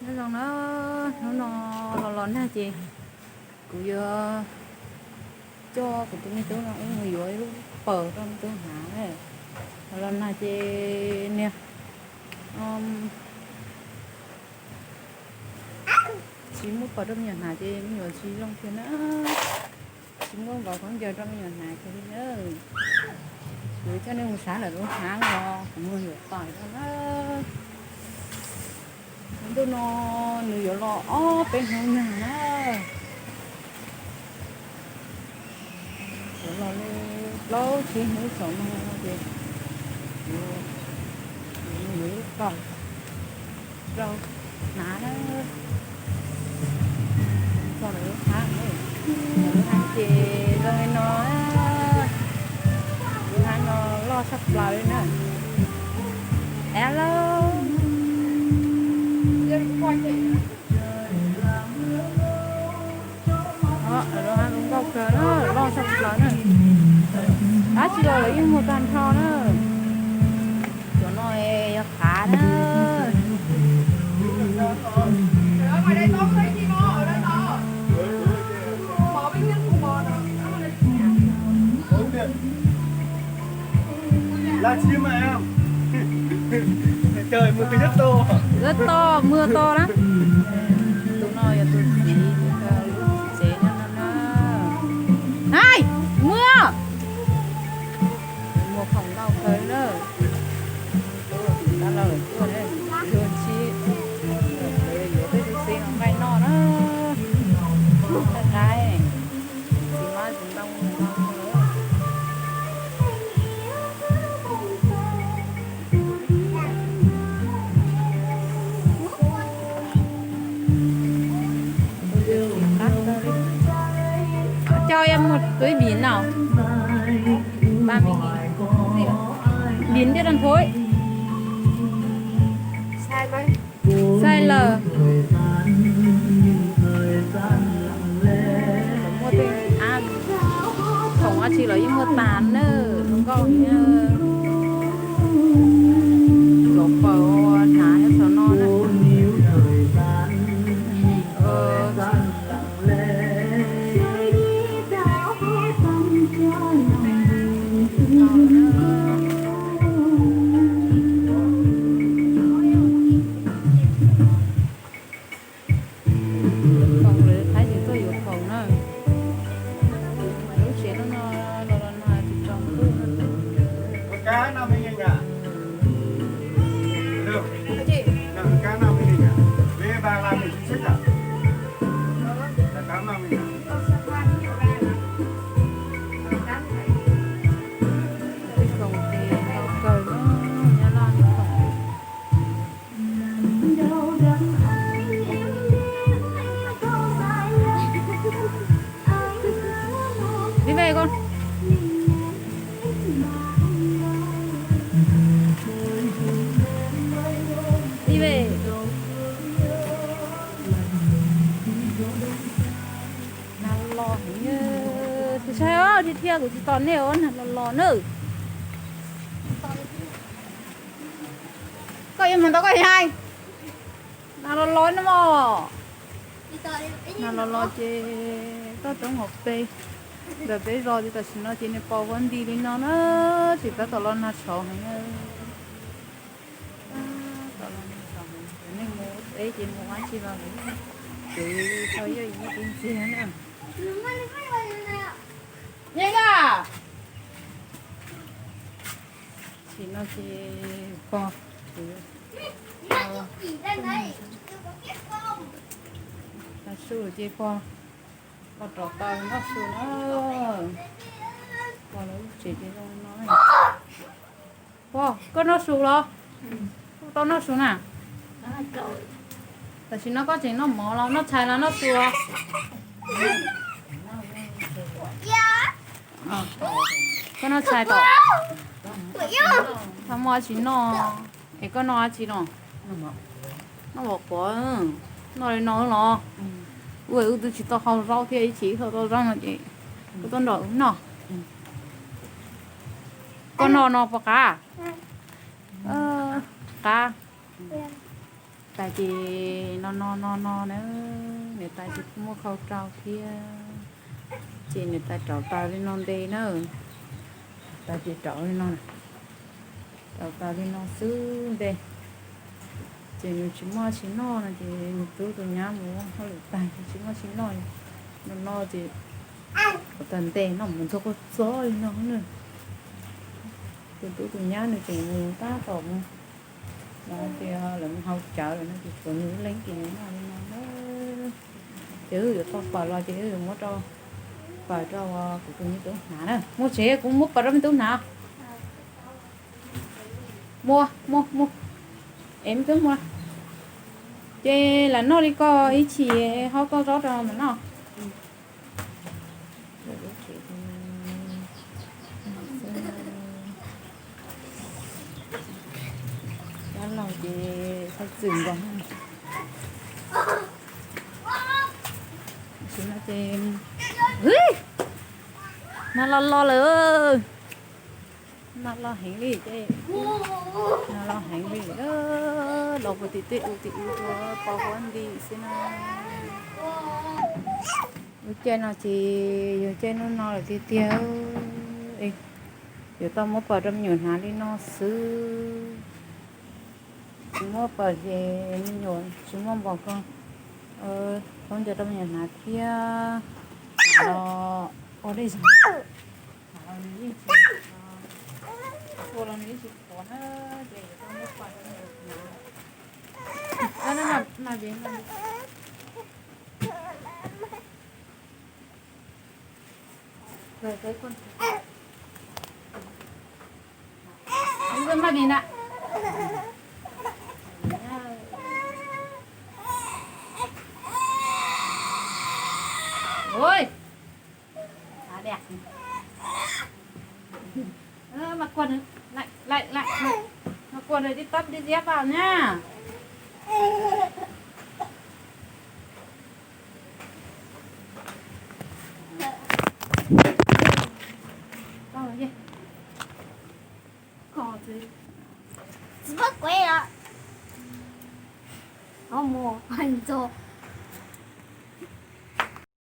Nyob zoo na, hnub no los los nag ces kuv yuav coj kuv tus me tub no wb mus yuav ib lub paws rau me tub hnav na. Los los nag ces niag tsis muab paws rau me nyuam hnav ces me nyuam tsis zoo kiag na. Tsis muab nkaus khaub ncaws rau me nyuam hnav kiag li na. Kuv coj nej mus saib lawm lub hab no, kuv mus yuav pais rau na. Ntuj no nws yuav los ob peb hnub nag na. Yuav los li plaub tsib hnub saum no ces kuv yuav pais rau hnav na. Txog lawv lub hab, lawv lub hab ces zoo li no, lub hab no loj tshaj plaws li na. Hello. Lawv lub hab zoo nkauj kawg na, loj tshaj plaws na. Dab tsi los lawv yeej muag tag nrho na. Cov no yog qav na. Lab tsis mas. Trời mưa rất to. Rất to, mưa to lắm. Tus no yog tus txiv, lub txiv tsev nyob no na. Hais, mưa. Mùa khổng đau thời đó. Tub txiv tab laj lawm tuaj ne, luag ntsib, yuav tej tub txiv nqaij noj na. Nqaij, txiv mab txiv ntoo no. Cho em một túi bỉm nào. Ba mươi nghìn. Bỉm cho đàn thối. Sai lờ. Muaj tej ab, khoom ab tsi los yeej muaj tas na, zoo nkauj thiab. Cov paws hnav nyob saum no na. Khoom lawv qab tseem tuaj yuav khoom na. Lub tsev no no los los no tsis tsaus ntuj. Cá năm mươi nghìn ạ. Được. Cá năm mươi nghìn ạ. Với ba mươi nghìn xích ạ. Là tám năm mươi nghìn ạ. Ib khoom ces ntau kawg na, nyob loj khoom. Đi về con. Đi về. Nag los heev, tsis saib os, thiab thiab kuv tsis tos nej os, nag los los na. Koj yuav mus ntau koj hais. Nag los los no mog. Nag los los ces toj roob hauv pes ntawm peb zos ces tam sim no ces nws pos huab nti li no na, tsis tab tom los nag tshauv heev. Tab tom los nag tshauv heev, nej mus teb ces mus ua tsi los lawm, kuv tau yog ib tug ntxiag na. Yeej a, tam sim no ces pog, kuv, su ces pog, pog rov tau noj su na. Pog lawv lub tsev ces zoo no. Pog, koj noj su los? Koj tau noj su na? Tam sim no koj tseem noj mov los noj tshais los noj su los? Koj noj tshais tom? Tsis muaj dab tsi noj. Es koj noj dab tsi no? Noj mov quav, noj li no los? Ua wb twb tsis tau hau zaub thiab, ib chim tau zaub no ces koj tuaj nrog wb noj. Koj noj no puas qab? Qab. Ces no no no no na, niam tais ces kuj muab khau rau thiab. Ces niam tais rauv taws li no nte na. Tais ces rauv li no, rauv taws li no xwb nte. Ces nws tsis muaj tsis noj no ces nws tub tus nyab mus ua hauj lwm tag ces tsis muaj tsis noj. No no ces rauv taws nte noj mus ntxog quaj txob li no na. Tus tub tus nyab nws tseem mus tab tom mus, no ces lawv mus haus cawv lawm no ces tshuav nws ib leeg ces nws noj li no na. Ces wb yuav tau pawg los ces wb yuav muab rau, pawg rau kuv tus me tub hnav na. Muaj tsev kuv muab pawg rau me tub hnav. Muaj, muaj, muaj. Es me tub muaj. Ces lam noj li ko ib chim ho koj zaub rau mam noj. Dab laug ces txhob txwm nkaus. Tam sim no ces, hwv, nag los los lawm. Nag los heev li ces, nag los heev li, los puag tim tej u tim u rau pos huab nti xwb na. Lub caij no ces yog caij noj no lawm tiag tiag. Yuav tau muab pawg rau me nyuam hnav li no xwb. Tsis muab pawg ces me nyuam tsis muaj npaum ko. Tau nco rau me nyuam hnav thiab. Hnav los ua dej zog, hnav los nws yeej tsis, ua los nws yeej tsis qhuav na, ces yuav tau muab pawg rau me nyuam hnav. Maj li na. Ui. Mas quaj, laj laj laj, mas quaj rồi đi tắm đi dép vào nha. Tsis muab kuv os. Mus ntxo.